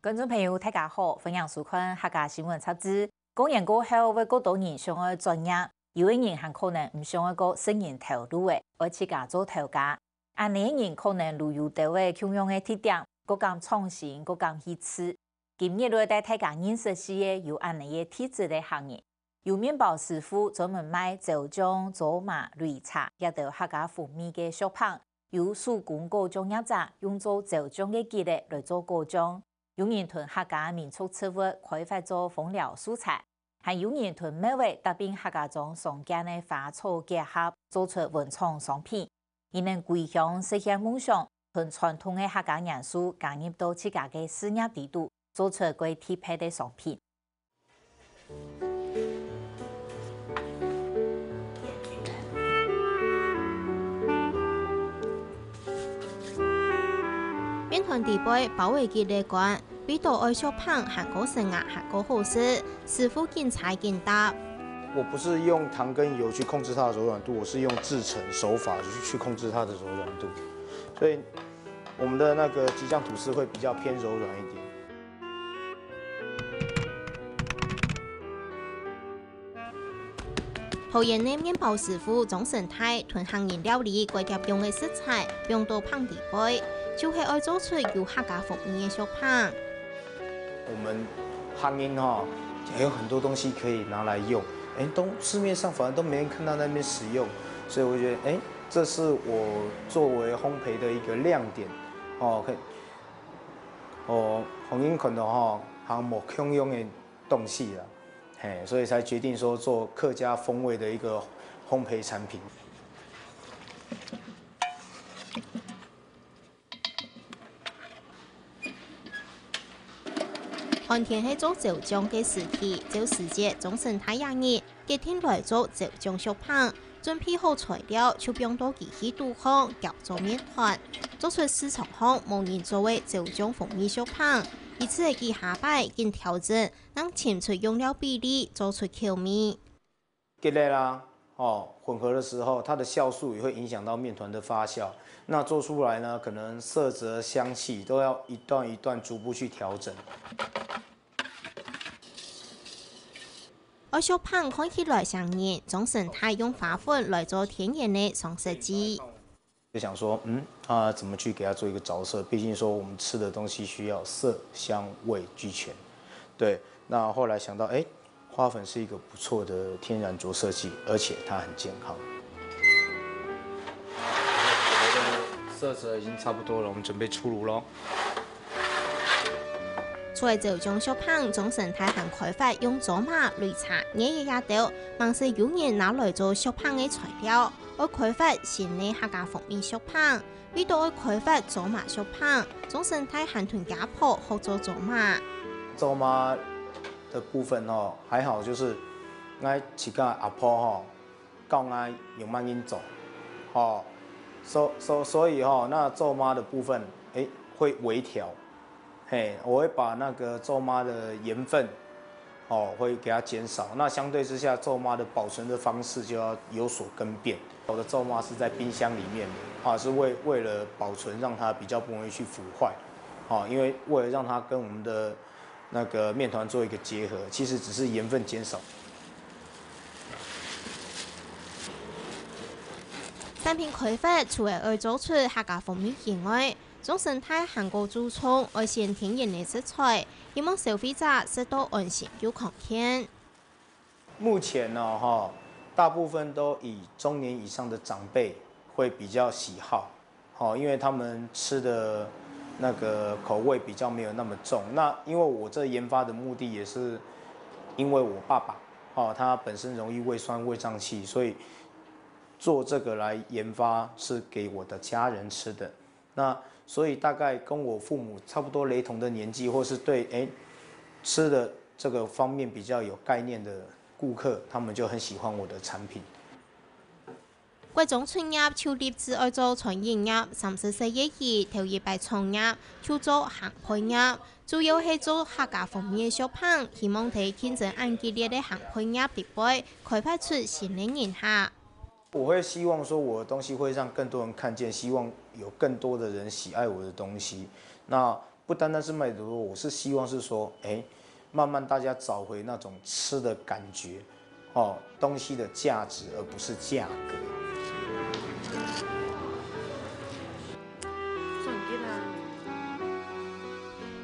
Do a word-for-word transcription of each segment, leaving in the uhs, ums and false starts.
觀眾朋友，大家好，歡迎收看客家新聞雜誌。過年過後，會過多人想愛轉業，有个人還可能毋想愛過食人頭路仔，愛自家做頭家。恁呢个人可能就有兜仔共樣个特點，過敢創新，過敢去試。今日來帶大家認識四个有恁呢个特質个客人。 有麵包師傅專門賣椒醬、糟嫲、擂茶這兜客家風味个食品，有手工果醬業者用做椒醬个桔仔來做果醬，有人同客家民族植物開發做芳療素材，還有人同廟仔搭配客家庄常見个花草結合，做出文創商品。 佢等歸鄉實現夢想，同傳統个客家元素加入到自家个事業裡肚，做出過特別个商品。麵團底背包个桔仔乾， 味道愛像香，還過生啊，還過好食，師傅緊採緊搭。我不是用糖跟油去控制它的柔軟度，我是用製程手法去去控制它的柔软度，所以我们的那个桔酱吐司会比较偏柔软一点。 桃園个麵包師傅張成泰同客人料理過業用个食材，放到餅底背，就係愛做出有客家風味个小餅。我们行业哈，还有很多东西可以拿来用，哎，都市面上反而都没人看到那边使用，所以我觉得，哎，这是我作为烘焙的一个亮点，哦，可以，哦，红英款的哈，行某共用的东西了。 嘿，所以才决定说做客家风味的一个烘焙产品。寒天係做椒醬个時期，照時節，張成泰這日決定來做椒醬小餅。準備好材料，就放到機器肚項攪做麵團，做出市場項無人做个椒醬風味小餅。一次个幾下擺，緊調整， 正尋出用料比例，做出口味。给累啦，哦，混合的时候，它的酵素也会影响到面团的发酵。那做出来呢，可能色泽、香气都要一段一段逐步去调整。愛小餅看起來像人，張成泰用花粉來做天然个上色劑。 就想说，嗯，啊，怎么去给它做一个着色？毕竟说我们吃的东西需要色香味俱全。对，那后来想到，哎，花粉是一个不错的天然着色剂，而且它很健康。色泽已经差不多了，我们准备出炉喽。除了这种小胖，张成泰还开发用芝麻、擂茶、艾叶这兜，蛮是有人拿来做小胖的材料。 愛開發新个客家風味小胖，為著愛開發芝麻小胖，張成泰還同家婆學做芝麻。芝麻的部分哦，還好就是，𠊎自家阿婆吼，教𠊎用麼人做，吼，所所所以吼，那芝麻的部分，誒，會微調。 嘿，我會把那個咒妈的鹽分，哦，會給它減少。那相對之下，咒妈的保存的方式就要有所更變。我的咒妈是在冰箱裡面，啊，是為為了保存，讓它比較不容易去腐壞，啊，因為為了讓它跟我們的那個麵團做一個結合，其實只是鹽分減少。 產品開發除了愛做出客家風味以外，張成泰還過注重愛選天然个食材，希望消費者食到安心又康健。目前呢，哈，大部分都以中年以上的長輩會比較喜好，哈，因為他們吃的那個口味比較沒有那麼重。那因為我這研發的目的也是因為我爸爸，哈，他本身容易胃酸、胃胀氣，所以做這個來研發是給我的家人吃的。那所以大概跟我父母差不多雷同的年紀，或是對，誒，吃的這個方面比較有概念的顧客，他們就很喜歡我的產品。 國中出業就立志愛做餐飲業，三十歲以後頭一擺創業就做烘焙業，主要係做客家風味个小胖，希望在競爭恁激烈个烘焙業裡背開發出新个人客。我會希望說我的東西會讓更多人看見，希望有更多的人喜愛我的東西。那不单单是卖滷肉，我是希望是说，哎，慢慢大家找回那种吃的感觉，哦，东西的价值，而不是价格。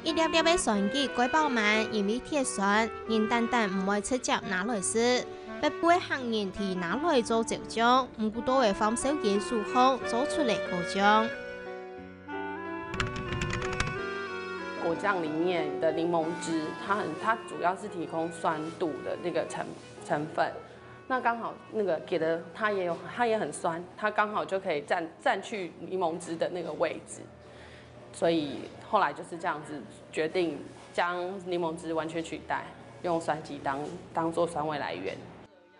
一粒粒个酸桔蓋飽滿，因為鐵酸，人單單毋會直接拿來食。北部个客人提拿來做酒醬，毋過都會放燒个手法做出來个醬。 果醬里面的檸檬汁，它很它主要是提供酸度的那个成成分。那刚好那个给的它也有它也很酸，它刚好就可以占占去檸檬汁的那个位置，所以后来就是这样子决定将檸檬汁完全取代，用酸桔当当做酸味来源。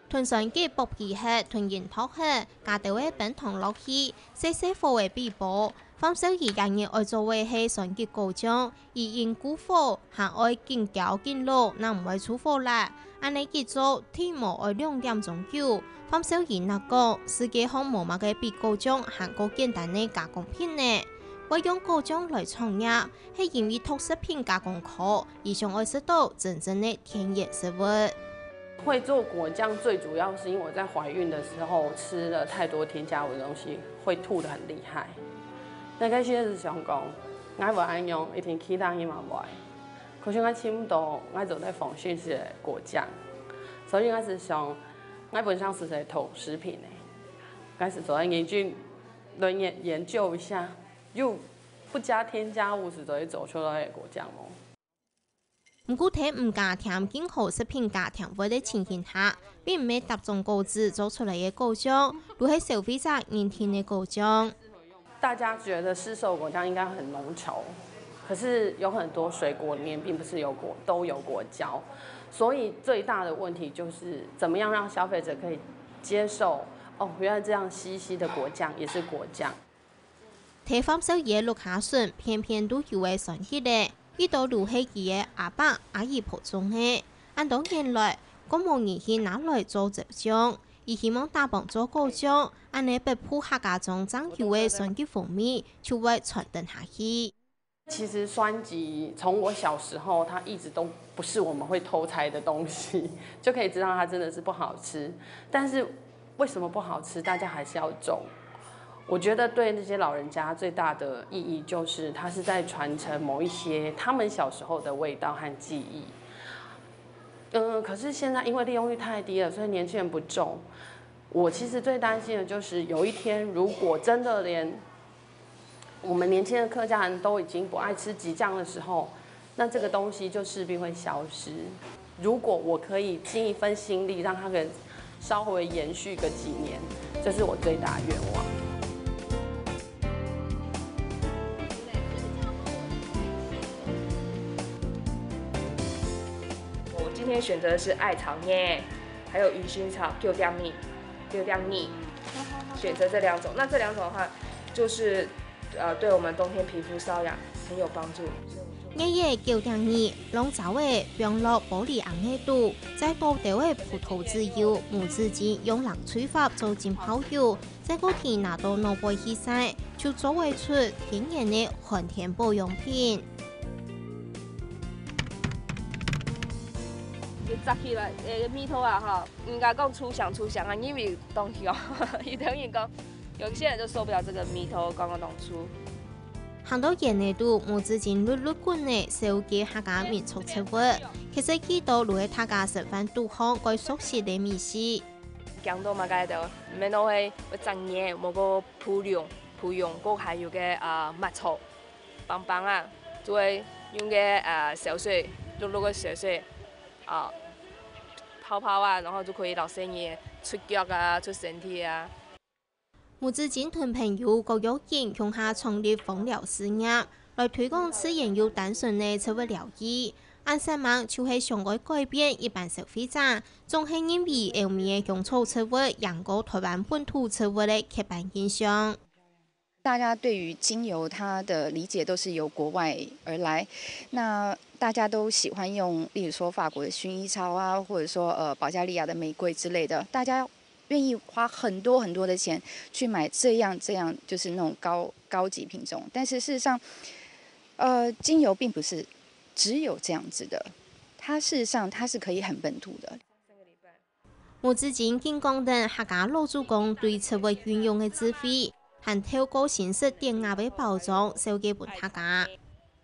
同酸桔剝皮核，同仁剁核，加兜仔冰糖落去，細細火仔煸薄。方少儀今日愛做个係酸桔果醬， 佢因顧火，還愛緊攪緊摝，正毋會臭火啦。恁呢一做，忒無愛兩點鐘久。方少儀若講，世界項無麼个比果醬還過簡單个加工品呢。會用果醬來創業，係因為讀食品加工科，佢想愛食到真正个天然食物。 会做果酱最主要是因为我在怀孕的时候吃了太多添加物的东西，会吐得很厉害。那开始是想讲，我无爱用，一定其他人嘛无爱。可是我听到，我做在防汛是果酱，所以我是想，我本身是在投食品的，我是做研究，来研研究一下，又不加添加物是怎么走出来的果酱哦。 毋過，在毋加添任何食品加添物个情形下，並毋係搭種果子做出來个果醬，就係消費者認定个果醬。大家觉得市售果酱应该很浓稠，可是有很多水果里面并不是有果都有果胶，所以最大的问题就是怎么样让消费者可以接受哦，原来这样稀稀的果酱也是果酱。 在方少爺屋下脣，片片都有个酸桔咧，一到就係佢个阿伯阿姨婆種个。恁多年來，過無人去拿來做酒醬，佢希望打幫做果醬，恁呢北部客家庄正有个酸桔風味就會傳承下去。其实酸桔从我小时候，它一直都不是我们会偷拆的东西，就可以知道它真的是不好吃。但是为什么不好吃？大家还是要种。我觉得对那些老人家最大的意义，就是他是在传承某一些他们小时候的味道和记忆。嗯，可是现在因为利用率太低了，所以年轻人不种。我其实最担心的就是有一天，如果真的连我们年轻的客家人都已经不爱吃桔酱的时候，那这个东西就势必会消失。如果我可以尽一份心力，让它可以稍微延续个几年，这是我最大的愿望。我今天选择的是艾草叶，还有鱼腥草、九点米、九点米，选择这两种。那这两种的话，就是呃对我们冬天皮肤瘙痒很有帮助。艾葉九點二，用燥仔放落玻璃罌仔肚，再倒兜仔葡萄籽油、無籽精，用冷水法做浸泡油，再過提拿到外背去曬，就做會出天然个寒天保養品。佢摘起來，誒，味道啊，哈，人家講臭香臭香啊，因為當香，有的人講，有些人就受不了這個味道，剛剛當初。 行到園仔肚，無籽精綠綠滾个，紹介客家民族植物，其實幾多就係大家生活肚項蓋熟悉个味緒。講到麼个都，毋免都會會整年，無個芙蓉，芙蓉，過還有個啊，麥草，棒棒啊，就會用個啊，燒水，綠綠个燒水，啊，泡泡啊，然後就可以摎細人出腳啊，出身體啊。 無籽精同朋友郭玉英共下創立芳療事業，來推廣自然又單純个植物療癒。恁煞猛就係想愛改變一般消費者，總係認為歐美个香草植物贏過臺灣本土植物个刻板印象。大家對於精油它的理解都是由國外而來，那大家都喜歡用，例如說法國的薰衣草啊，或者說呃保加利亞的玫瑰之類的，大家願意花很多很多的錢去買這樣這樣，就是那種高高級品種。但是事實上，呃，精油并不是只有这样子的，它事实上它是可以很本土的。無止境緊講等客家老祖公對植物運用个智慧，還透過新式典雅个包裝，紹介分大家。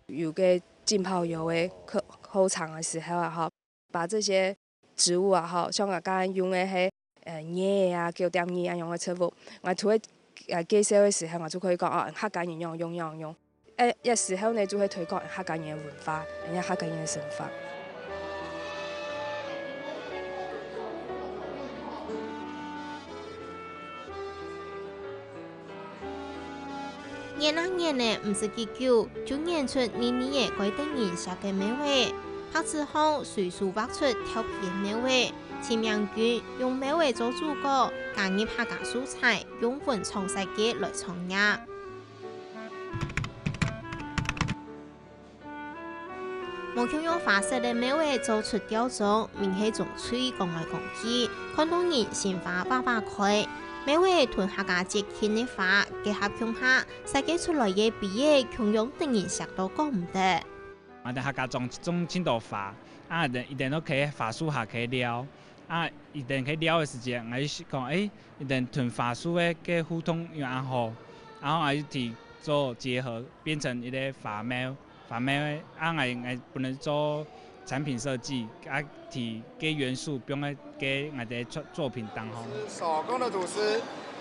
有个浸泡油个課課程个時候啊，哈，把這些植物啊，哈，像我剛剛用个係呃葉啊、九點葉啊樣个植物，我除了呃介紹个時候，我就可以講哦，客家人用用用用。 誒，有時候呢，就會推廣客家人的文化，人家客家人的生活。研啊研呢，毋使幾久，就研出美美个蓋得人惜个貓仔。白紙項隨手畫出調皮个貓仔，徐明君用貓仔做主角，加入客家素材，用文創設計來創業。 無共樣花色个貓仔做出吊鐘，名氣中最講來講去，看到人心花哇哇開。貓仔同客家節慶个花結合共下，設計出來个杯仔共樣得人惜到講毋得。𠊎兜客家種種盡多花，啊，一定都可以花樹下可以尞。 啊，一等去尞个時節，𠊎就講，誒，一等同花樹个个互動又恁好，然後𠊎就提做結合，變成一個花貓，花貓个，啊，𠊎𠊎本來做產品設計，啊，提个元素放在个𠊎个作作品當中。手工的吐司，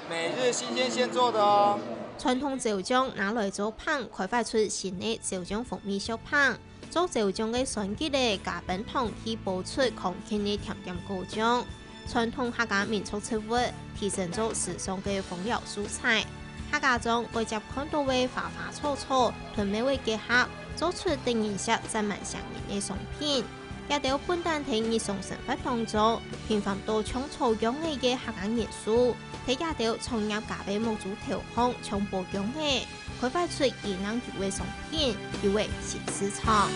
每日新鲜现做的哦。傳統酒醬拿來做餔，開發出新个酒醬風味小餔。 做酒醬个酸桔仔加冰糖去補出康健个甜甜果醬。傳統客家民族植物提升做時尚个芳療素材。客家庄蓋輒看到个花花草草，同貓仔結合，做出得人惜、讚滿鄉人个商品。這兜本旦在日常生活當中，平凡到像草樣仔个客家元素，在這兜創業家个目珠頭項像寶樣仔。 開發出機能油个商品，有个新市場。